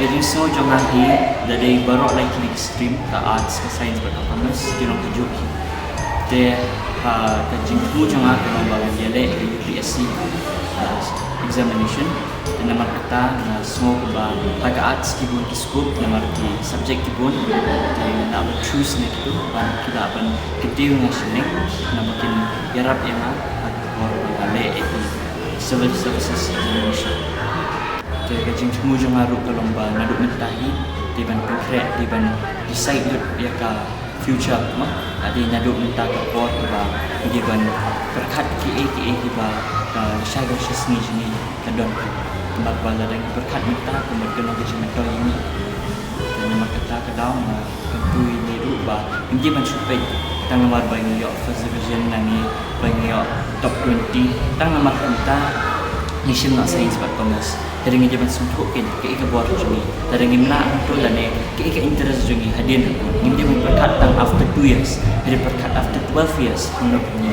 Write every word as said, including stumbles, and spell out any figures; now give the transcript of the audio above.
Ka jingsngew jong nga hi, da dei baroh lai tylli ki stream, ka arts, ka science bad ka commerce ki long kajuh hi. Te ha ka jingthmu jong nga ka long ba ngan ïaleh ka U P S C examination. Te namar kata nga sngew kumba ha ka arts ki bun ki scope namar ki subject ki bun. Te nga lah ban choose na kitu bad ki lah ban kyntiew ïa nga sha neng, namar kin ïarap ïa nga ha ka por ba nga leh ïa ki civil services examination. Te ka jingthmu jong nga ruh ka long ba naduh mynta hi, dei ban pynkhreh, dei ban decide lut ïa ka future, mo. Hadien naduh mynta ka por kaba dei ban pyrkhat kiei kiei kiba ka lashai ka shisngi jong ngi ka don. Kumba lada ngi pyrkhat mynta, kumba ka long ka jingmyntoi ïa ngi. Te namar kata ka daw nga kyntu ïa ngi ruh ba ngim dei ban shu peit tang namar ba ngi ïoh first division, ngi ba ngi ïoh top twenty, tang namar kumta ngi shim na science bad commerce. Te ngi dei ban sngewthuh kein kaei ka bor jong ngi. Te ngim lah hangto lane kaei ka interest jong ngi hadien hangto. Ngim dei ban pyrkhat tang after two years, hynrei pyrkhat after twelve years. Hangno phi